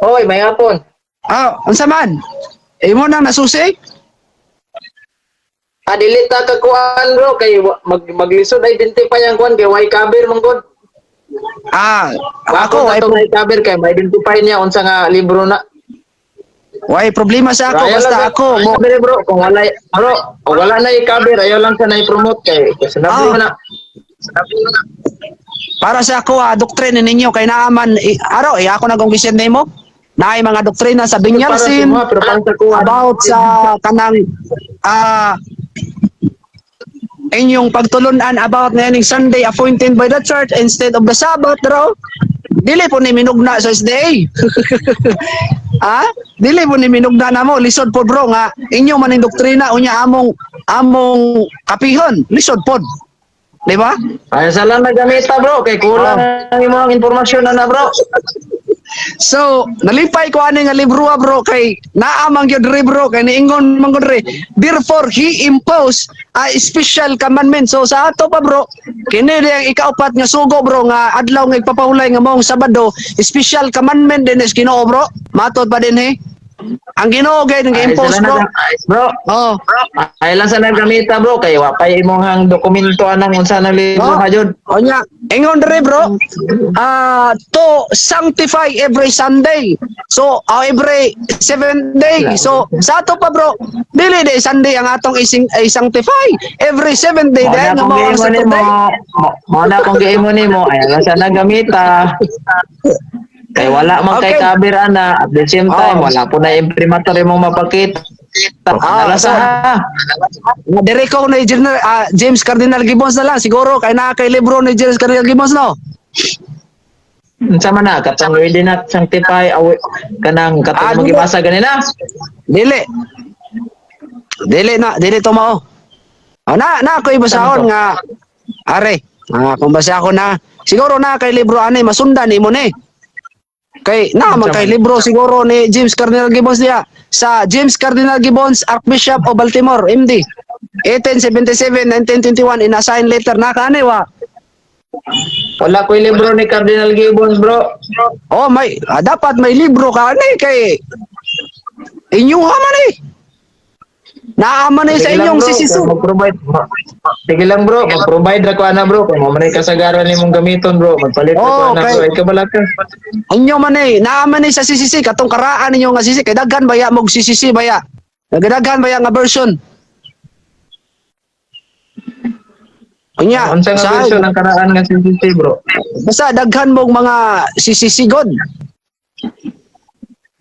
Hoy, may hapon. Ah, unsa man? Imo nang nasusi? Ah, dili ta ka kuan, bro, kay maglisod identify ang kuan kay way cover man gud. Ah, ako Ako ay na may cover kay ma-identify niya unsa nga libro na. Way problema sa ako Ayaw basta lang, ako mo cover, bro, kung wala, bro, kung wala na i-cover, ayaw lang sa na i-promote kay sinabi mo na. Sinabi mo na. Para sa ako doktrina ninyo kay naaman aro eh, ako na kung gisend nimo. Naay mga doktrina sa Para sa Binyalsim mga, pero para sa kuan. About sa kanang inyong pagtulunan about na ining Sunday appointed by the church instead of the Sabbath, bro. Dili po ni minugna sa SDA. Ah, dili po ni minugna na mo, lisod po, bro, nga inyo man ning doktrina unya among kapihon, lisod pod. Di ba? Ay, sa lang nagamita, bro, kay kulang ang imong impormasyon na na, bro. So, nalipay ko ani nga libro, bro, kay naa man gyud ri, bro, kay niingon man gyud ri. Therefore he imposed a special commandment. So sa ato pa, bro, kini di ang ikaupat nga sugo, bro, nga adlaw nga igpapahulay nga maong Sabado, special commandment din is Ginoo, bro. Matod pa din he. Ang Ginoo gay Ay, nag-impose, sa lang bro. Bro, Oh. ay lang sa nagamita, bro, kay wa pay imong ang dokumento anang unsa nang libro Oh. ha jud. Onya, ingon diri, bro, to sanctify every Sunday. So, every seventh day. So, sa ato pa, bro, dili di Sunday ang atong ising ay sanctify. Every seventh day Mao din na nga kung mao ang giimo nimo, Saturday. mao na kung giimo nimo, ay lang sa nagamita. Kay wala man kay cover ana at the same time wala po na imprimatur imong mapakita. Ah, Nala sa ha. Nga dire ko ni General, James Cardinal Gibbons na lang siguro kay naa kay libro ni James Cardinal Gibbons, no. Unsa man na katong we did not sanctify awi kanang katong dili. Magibasa ganina. Dili. Dili na, dili to mao. Oh, na na ako ibasahon nga are. Kung basa ako na siguro na kay libro ani masundan nimo ni. Kay na man kay libro siguro ni James Cardinal Gibbons diya sa James Cardinal Gibbons, Archbishop of Baltimore, MD. 1877 1921 in a signed letter na kaani wa. Wala ko'y libro ni Cardinal Gibbons, bro. Oh, may dapat may libro ka ani kay inyuha man eh. Naa man eh sa Sige lang, inyong bro, sisisu. Mag-provide. Sige lang, bro, mag-provide ra ko ana, bro. Kung mo man ay kasagaran nimong gamiton, bro, magpalit ra ko Oh, ana, bro. Ay kabala ka. Inyo man eh, naa man eh sa CCC katong karaan ninyo nga CCC kay daghan baya mog CCC baya. Nagdaghan baya nga version. Unya, Unsa nga version ang karaan nga CCC, bro? Basta daghan mong mga CCC god.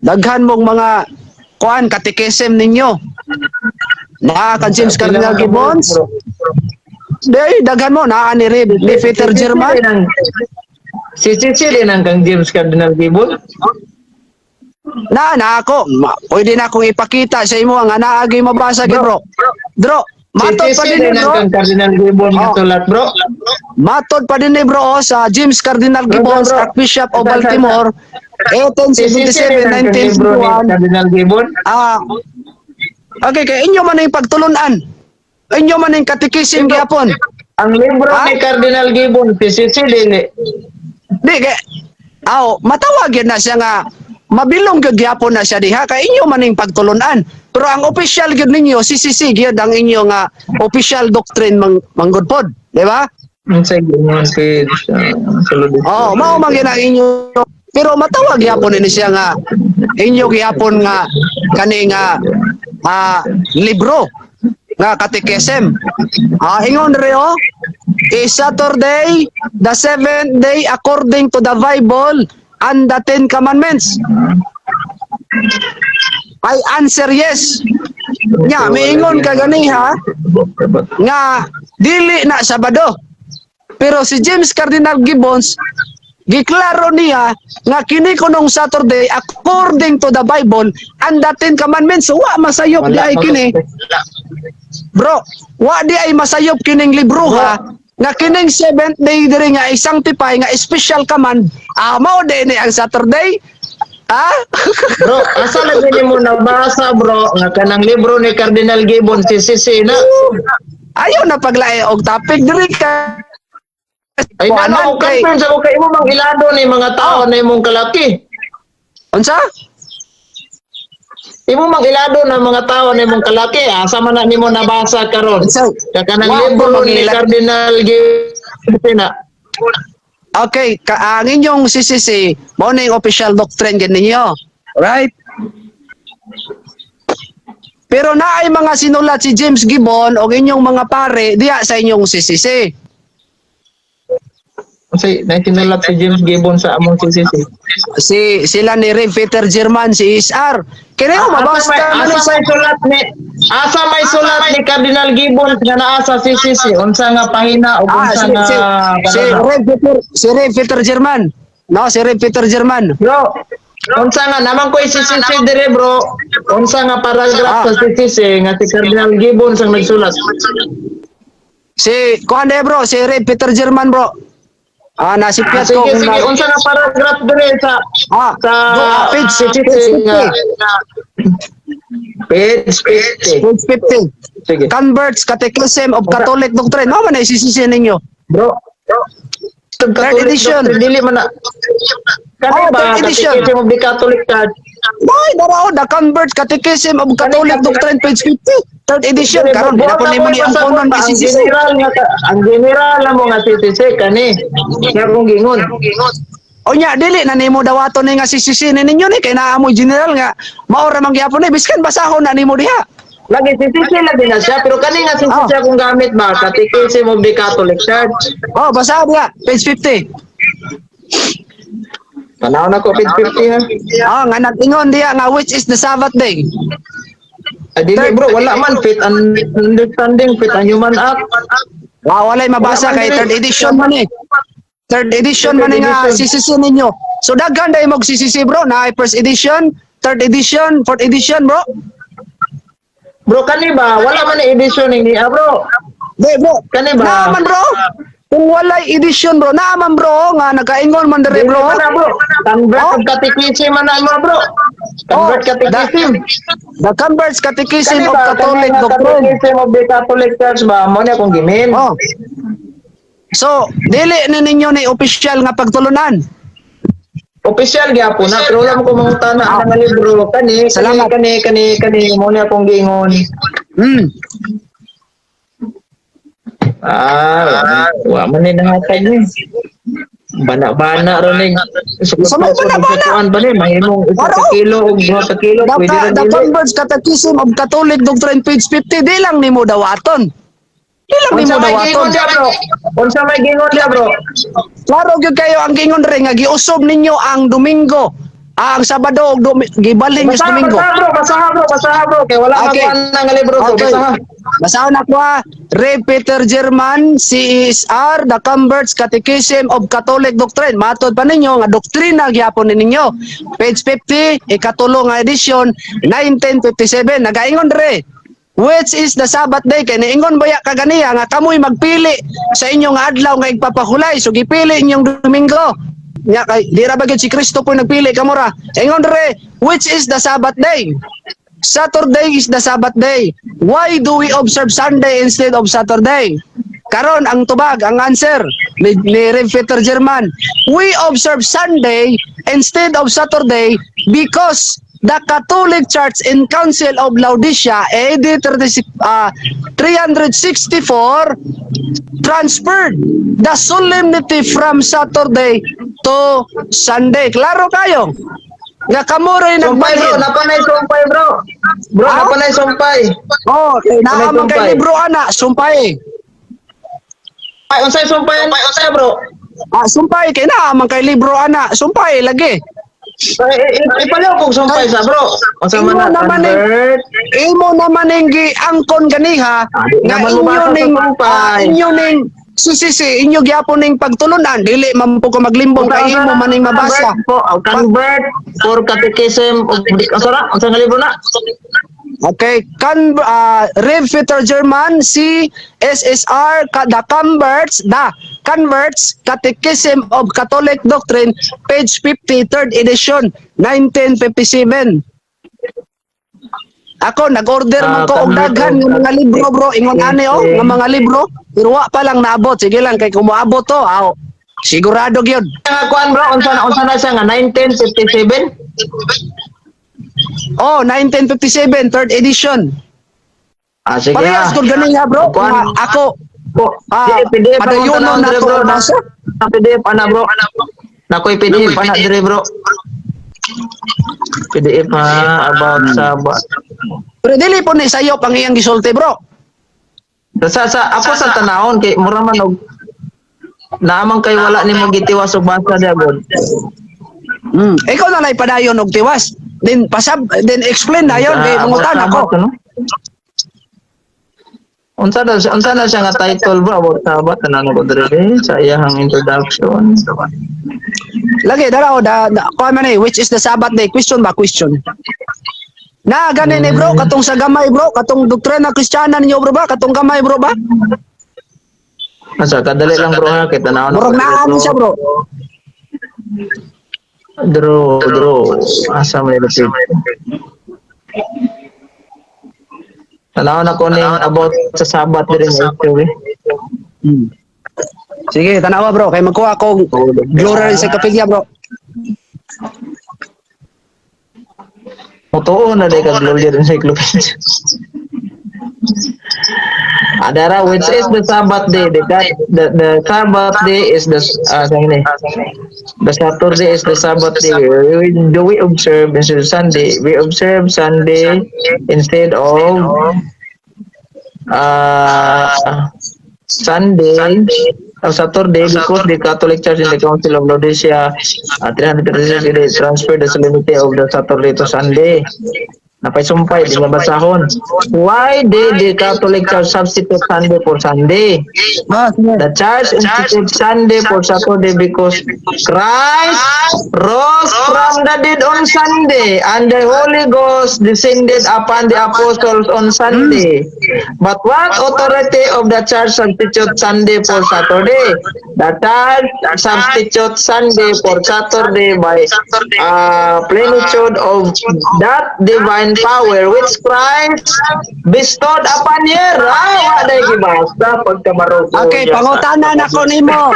Daghan mong mga kuan katikism ninyo. Naa ka James Cardinal Gibbons. Bro. Di daghan mo naa ni Rib, ni Peter German. CCC din ang kang James Cardinal Gibbons. Na na ako, pwede na akong ipakita sa imo ang anaagi mabasa gid, bro. Bro, matod pa CCC din din ni ang bro. kang Cardinal Gibbons nga Oh. sulat, bro. Matod pa din ni bro, oh, sa James Cardinal Bro, Gibbons, bro. Archbishop of Sa- sa- Baltimore, CCC din ang kang libro ni 1877-1951. Cardinal Gibbons. Ah, okay, kay inyo man ang pagtulunan. Inyo man ang katikisim gyapon. Ang libro Ha? ni Cardinal Gibbons, CCC din eh. Di kay aw, matawag yun na siya nga mabilong gyud gyapon na siya diha kay inyo man ang pagtulunan. Pero ang official gyud ninyo CCC gyud ang inyo nga official doctrine mang manggod pod, di ba? Unsa giingon page sulod. Oh, mao man gyud ang inyo. Pero matawag gyapon ni siya nga inyo gyapon nga kani nga libro nga katikism. Ah, ingon diri oh. Is Saturday the seventh day according to the Bible and the Ten Commandments? I answer yes. Nya, miingon ka ganiha nga dili na Sabado. Pero si James Cardinal Gibbons giklaro niya nga kini kunong Saturday according to the Bible and the Ten Commandments. So, wa masayop di ay kini. Bro, wa di ay masayop kining libro ha nga kining seventh day diri nga i-sanctify nga special command mao di ni ang Saturday. Ah? Bro, asa lagi nimo nabasa, bro, nga kanang libro ni Cardinal Gibbons CCC na? Ayaw na paglae og topic diri ka. Ay na Kuanan no, kay- confirm sa ko kay imo mang ilado ni mga tao na imong kalaki. Unsa? Imo mang ilado ng mga tao na imong kalaki, asa man na nimo nabasa karon? So, Ka kanang wa libro ko ni Cardinal Gibbons na. Okay, ang inyong CCC, mao na yung official doctrine gid ninyo. Right? Pero naay mga sinulat si James Gibbon o inyong mga pare diya sa inyong CCC. Unsay sinulat si James Gibbon sa among CCC? Si sila ni Rev Peter German, si SR. Kini mo mabasa man Asa sa may sulat ni asa may sulat ni Cardinal Gibbons nga naa sa CCC? Unsa nga pahina o unsa si, nga si Rev Peter, si Rev Peter German. No, si Rev Peter German. Bro, unsa nga naman ko CCC dire, bro? Unsa nga paragraph sa CCC nga si Cardinal Gibbons ang nagsulat? Si kuan de, bro, si Rev Peter German, bro. Nasipyat ko Sige, kung sige, unsa nga paragraph dire sa sa page CCC page nga 50. Page 50? Page 50. Sige. Converts Catechism of Catholic Doctrine. No man ay CCC ninyo. Bro, Third edition. Doctrine, dili man na. Kani Oh, ba third edition. Catechism of the Catholic Church? Ay, darao, the Converts Catechism of Catholic Doctrine, page 50. Third edition. Karon, di na po nimo ni ang konon Ang CCC. general nga ang general na mo nga CCC kani. Siya kong gingon. O nya, dili na nimo dawaton ni nga CCC ni ninyo ni kay naa mo general nga mao ra man gyapon ni biskan basahon na nimo diha. Lagi CCC lagi na siya, pero kani nga CCC akong gamit ba, Catechism of the Catholic Church. Oh, basahon diha, page 50. Tanaw na ko page 50 ha. Oh, nga nag-ingon diha nga which is the Sabbath day. Ah, dili, bro, wala man fit and understanding, fit and human act. Wa walay mabasa Wala man kay dili. third edition man eh. Third edition man Third ni nga edition. CCC ninyo. So daghan dai mo CCC, bro, na first edition, third edition, fourth edition, bro. Bro, kani ba wala man na edition ni bro. Di, bro. Kani ba? Naa man, bro. Kung walay edition, bro, naa man, bro, nga nagaingon man dire, Dili bro. man na, bro. Convert Oh. of Catechism man na mo, bro. Convert Oh, Catechism. The Converts Catechism Kani of ba Catholic kani nga Doctrine. Catechism of the Catholic Church ba mo na akong gimin. Oh. So, dili ni ninyo ni official nga pagtulunan. Official gyapon na, pero wala mo ko mangutana ang nga libro kani kani. Salamat. Kani kani kani mo na akong giingon. Ah, wa man ni nangatag ni. Bana-bana ro ni. Sa may bana-bana. Kuan ba ni mahimong isa ka Aro. kilo og 2 ka kilo pwede ra The dili. Converts Catechism of Catholic Doctrine, page 50, di lang nimo dawaton. Di lang nimo Unsa may dawaton. gingon diya, bro? Unsa may gingon diya, bro? Klaro gyud kayo ang gingon rin nga giusob ninyo ang Domingo. Ah, ang Sabado og gibalhin niyo sa Basaha, Domingo. basaha, bro, basaha, bro, basaha, bro, kay wala makuan na nga libro ko, basaha. Basahon ako ha. Rev Peter German, CSR, The Converts Catechism of Catholic Doctrine. Matod pa ninyo nga doktrina gyapon ni ninyo. Page 50, ikatulo nga edition, 1957. Nagaingon dre. Which is the Sabbath day? Kay niingon baya kaganiya nga kamoy magpili sa inyong adlaw nga igpapakulay. So gipili inyong Domingo. Nya kay di ra ba gyud si Kristo po nagpili kamo ra. Ingon dre, which is the Sabbath day? Saturday is the Sabbath day. Why do we observe Sunday instead of Saturday? Karon ang tubag, ang answer ni Rev Peter German. We observe Sunday instead of Saturday because the Catholic Church in Council of Laodicea AD 36, 364 transferred the solemnity from Saturday to Sunday. Klaro kayo. Nga kamo rin Sumpay, bro, nagbalhin. napanay sumpay, bro. Bro, Ah? napanay sumpay. Oh, kay naa man kay sumpay. libro ana, sumpay. Ay, unsay sumpay, unsay, bro? Ah, sumpay kay naa man kay libro ana, sumpay lagi. Ay, ipaliw kog sumpay sa, bro. Unsa man Imo na naman eh. convert? Imo naman ning giangkon ganiha di nga naman inyo mabasa sa ning sumpay. inyo ning sisisi inyo gyapon ning pagtulunan, dili man po ko maglimbong kay Unsa imo na man ning mabasa. Convert po, convert for Catechism of unsa na? Unsa nga libro na? Okay, Rev Peter German, C SSR, the Converts Catechism of Catholic Doctrine, page 50, third edition, 1957. Ako nag-order man ko og Convert daghan of nga mga libro, bro, ingon ani oh, nga mga libro, pero wa pa lang naabot. Sige lang kay kung moabot to, aw. Sigurado gyud. Nga kuan, bro, unsa na siya nga 1957? Oh, 1957, third edition. Ah, sige. Parehas Ah. kung ganun nga, bro. Kuan. Nga ako Po, PDF akong padayonon tanawon na dire, to bro. ang basa. Na PDF ana, bro. Nakoy PDF ana dire, bro. PDF ha, about sa ba. Pero dili po ni sayop ang iyang gisulti, bro. Sa ako sa tanawon kay mura man og naamang kay wala nimo gitiwas og basa dia god. Ikaw na lang padayon og tiwas. Then pasab, then explain na yon kay Ah, mangutan about ako. Sabbath, ano? Unsa na siya nga title, bro, about Sabbath? Tanan ko dire sa iyang introduction. Lagi dara o da kuan man eh, which is the Sabbath day? Question ba, question? Na gani ni, bro, katong sa gamay, bro, katong doktrina Kristiyana ninyo, bro, ba, katong gamay, bro, ba? Asa kadali lang, bro, ha, kay tanawon. Murag naa ni siya, bro. Draw, draw. Asa may lapit. Tanawon ako ning about sa Sabbath diri nga issue eh. Sige, tanawa, bro, kay magkuha akong Glory Encyclopedia, bro. Mutuo na day ka Gloria Encyclopedia. Adara, which is the Sabbath day? The Sabbath day is the uh, the Saturday is the Sabbath day. Do we observe instead of Sunday? We observe Sunday instead of Sunday or Saturday because the Catholic Church in the Council of Laodicea 336 it transferred the solemnity of the Saturday to Sunday. Napay sumpay, di nga basahon. Why did the Catholic Church substitute Sunday for Sunday? Ah, sige. The Church instituted Sunday for Saturday because Christ rose from the dead on Sunday and the Holy Ghost descended upon the apostles on Sunday. But what authority of the Church substitute Sunday for Saturday? The Church substitute Sunday for Saturday by plenitude of that divine power which Christ bestowed upon her. Ah, wa day gibasa pagkamaroko. Okay, pangutanan ako nimo.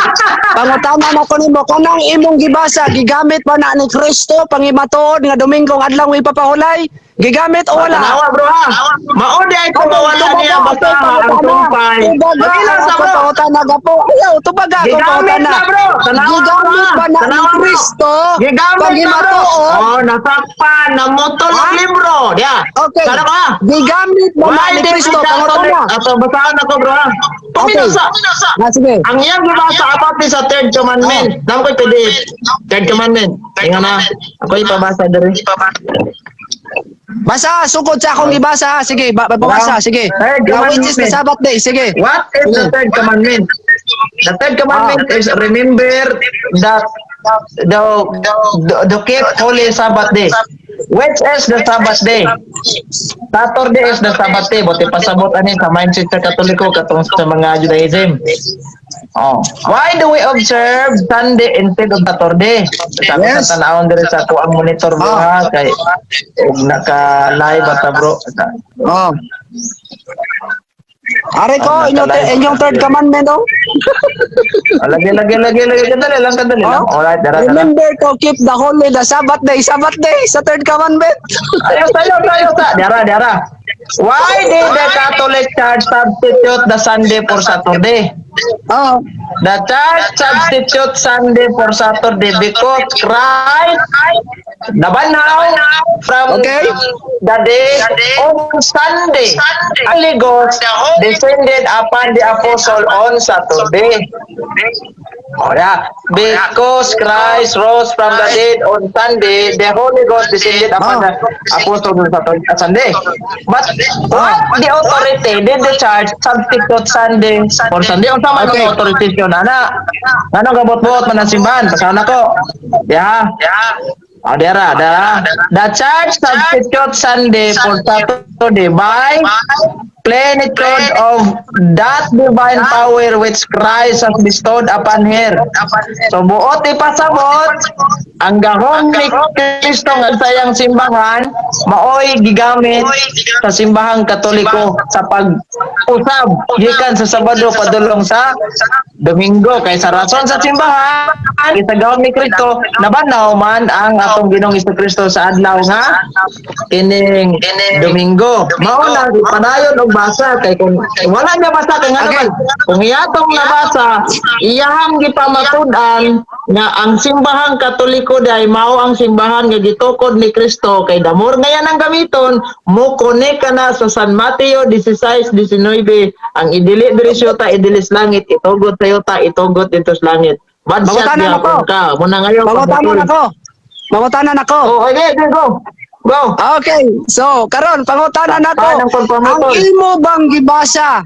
Pangutanan ako nimo kanang imong gibasa, gigamit ba na ni Kristo pangimatuod nga Domingo ang adlaw ipapahulay? Gigamit o wala? Tanawa, bro, ha. Mao di ay kung mawala niya basa ang sumpay. Tubaga Magila sa, ako bro. pangutana gapo. Ayaw, tubaga ako Gigamit pangutana. na, bro. Tanawa, Gigamit bro. ba na ni Tanawa, bro. Kristo Gigamit na, bro. pangimatuod? Oh, nasakpan, namutol ang Ha? libro. Ya. Okay. Sana ka. Gigamit ba na Why ni did Kristo the Catholic pangutana? Ato basahan ako, bro, ha. Pumino sa Ah, sige. Ang iyang gibasa about ni sa third commandment. Namo ko'y PDF. Third commandment. Ingat na. Ako ipabasa diri. Basa, sukod sa akong gibasa. Sige, babasa, sige. Third Nga which is the commandment. Sabbath day, sige. What is the third commandment? The third commandment is remember that the keep holy Sabbath day. Which is the Sabbath day? Saturday is the Sabbath day. Buti pasabot ani sa mindset sa Katoliko katong sa mga Judaism. Oh. Why do we observe Sunday instead of Saturday? Sabi sa tanawon diri sa ako ang monitor, bro, ha, kay ug naka-live ata, bro. Oh. Are ko, Ah, inyong, naka-live. Inyong third commandment, oh. Ah, lagi, lagi, lagi, lagi. Kadali lang, kadali lang. Oh? Alright, dara, dara. Remember to keep the holy, the Sabbath day, sa third commandment. Ayos, ayos, ayos. Dara, dara. Why did the Catholic Church substitute the Sunday for Saturday? Oh. The Church substitute Sunday for Saturday because Christ nabanhaw from the dead on Sunday. Holy Ghost descended upon the apostle on Saturday. Oh, yeah. Because Christ rose from the dead on Sunday, the Holy Ghost descended upon the apostle on Saturday, Sunday. But what the authority did the Church substitute Sunday for Sunday? Unsa man ang authority yun, ana? Ano gabot-bot man ang simbahan? Pasahon ako. Yeah. Oh, dera, dera. The Church substitute Sunday for Saturday by plenitude of that divine power which Christ has bestowed upon her. So buot ipasabot ang gahom ni Kristo nga sa iyang simbahan maoy gigamit sa simbahang Katoliko sa pag Usab gikan sa Sabado padulong sa Domingo kay sa rason sa simbahan sa gawang ni Kristo, nabanaw man ang atong Ginoong Kristo sa adlaw nga kining Domingo. Mao na padayon og basa kay kung wala niya basa kay nga naman kung iyatong nabasa, iyahang gipamatud-an nga ang Simbahang Katoliko day mao ang simbahan nga gitukod ni Kristo kay damor ngayan ang gamiton mo connect ka na sa San Mateo 16:19, ang idili diri sa yuta idili sa langit, itugot sa yuta itugot dito sa langit. Bad shot Pangutanan ako. gyapon ka muna ngayon. Pangutanan ako. Pangutanan ako. Oh, okay, okay, go go. Okay, so karon pangutana nato. Takpan ang confirmator. Ang imo bang gibasa,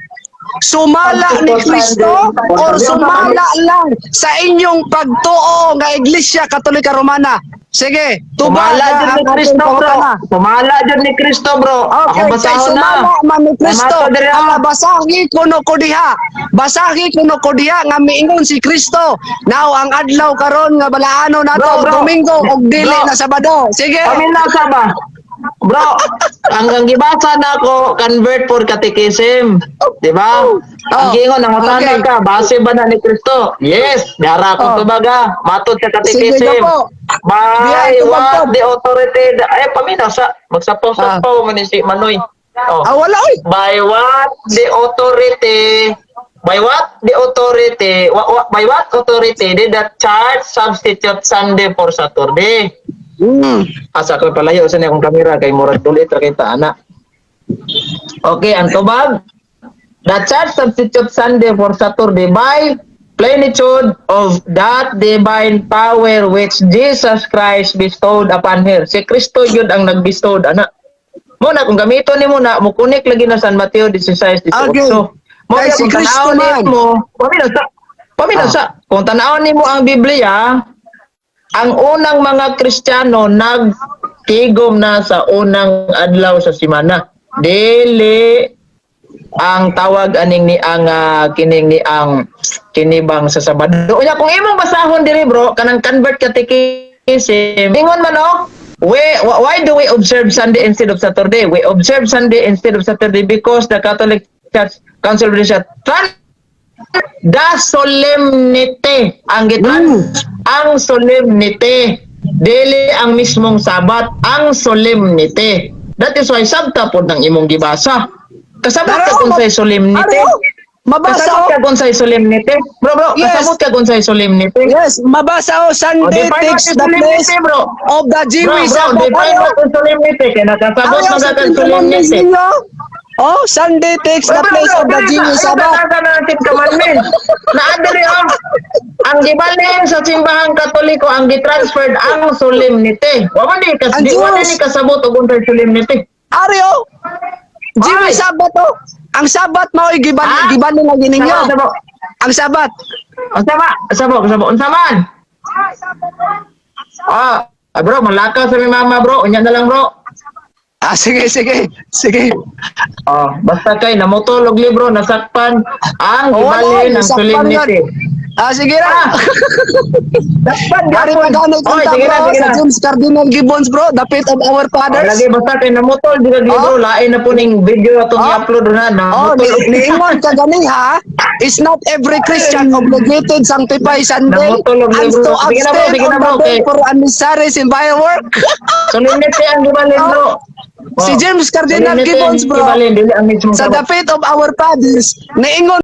sumala ni Kristo or sumala lang sa inyong pagtuo nga Iglesia Katolika Romana? Sige, Sumala tubaga jud ang ni atong Kristo, bro. pangutana. Sumala jud ni Kristo, bro. Okay, Akong kay basahon na. sumala man ni Kristo. Tamato diri, ah. Ang basahi kuno ko diha. Basahi kuno ko diha nga miingon si Kristo. Now ang adlaw karon nga balaano nato, Bro, bro. Domingo ug dili Bro. na Sabado. Sige. Paminaw sa ba? Bro, ang gibasa na ako, convert for catechism. Di ba? Ang giingon, ang ka, base ba na ni Kristo? Yes, dara ko tubaga. Matod sa catechism. Sige na po. By Diyan, what tubag. the authority, ay, paminaw sa, magsapaw-sapaw man ni si Manoy. Oh. Ah, wala oy. By what authority did the church substitute Sunday for Saturday? Asa ko palayo sa akong kamera kay murag dulit ra kay ta ana. Okay, ang tubag. The church substitute Sunday for Saturday by plenitude of that divine power which Jesus Christ bestowed upon her. Si Kristo yun ang nagbestowed ana. Mo na kung gamiton nimo na mukunik lagi na San Mateo 16:18. Okay. Mo Kay na si kung Kristo tan-awon man. nimo, paminaw sa, paminaw sa, kung tan-awon nimo ang Biblia, ang unang mga Kristiyano nagtigom na sa unang adlaw sa simana. Dili ang tawag aning ni ang kining ni ang kinibang sa Sabado. Unya kung imong basahon diri, bro, kanang convert catechism, ingon man oh, why do we observe Sunday instead of Saturday? We observe Sunday instead of Saturday because the Catholic Church Council of Nicaea the solemnity ang gitrans ang solemnity, dili ang mismong Sabat, ang solemnity. That is why sabta pod ng imong gibasa. Kasabot ka Pero, kung say solemnity. Ano? Mabasa Kasabot oh. ka kung say solemnity, bro, bro. Yes. Kasabot ka kung say solemnity. Yes, mabasa oh, Oh, Sunday define what takes is the place solemnity, bro. of the Bro, Jewish bro, Sabbath. define Ayaw. what is solemnity kay nakasabot Ayaw man sa ka kang Ten Commandments solemnity. ninyo. Oh, Sunday takes the place of the Jewish Sabbath. Sabbath. Na commandments. Naadiri oh. Ang gibalhin sa Simbahang Katoliko, ang gitransferred ang solemnity. Wa man di kas Ang di wa Diyos. ni kasabot og unsay solemnity. Ari oh. Jewish Ay. Sabbath oh. Ang Sabat mao'y giban Ah? giban lagi ninyo. Sabo, sabo. Ang Sabat. Unsa ba? Sabo, sabo. Unsa man? Ah, bro, malakaw sa mi mama, bro. Unya na lang, bro. Ah, sige, sige. Sige. Oh, basta kay namutol og libro, nasakpan ang Oh, wala, gibalhin ang nasakpan solemnity. yun. Ah, sige na. Sakpan Ari gyapon. pa gani Oy, kanta, sige na, bro, sige sa na. James Cardinal Gibbons, bro, the faith of our Oh, fathers. lagi basta kay namutol di kag libro, Oh. lain na po ning video atong Oh. i-upload na Oh, namutol. niingon ka gani ha. Is not every Christian obligated sanctify Sunday Namutol og and libro. to Sige na, bro, abstain sige na, on bro, the day okay. for unnecessary symbolic work? Solemnity ang gibalhin, bro. Si Oh. James Cardinal Solemnity ang Gibbons, bro, gibalhin, dili ang mismong sa Sabat. the faith of our fathers, niingon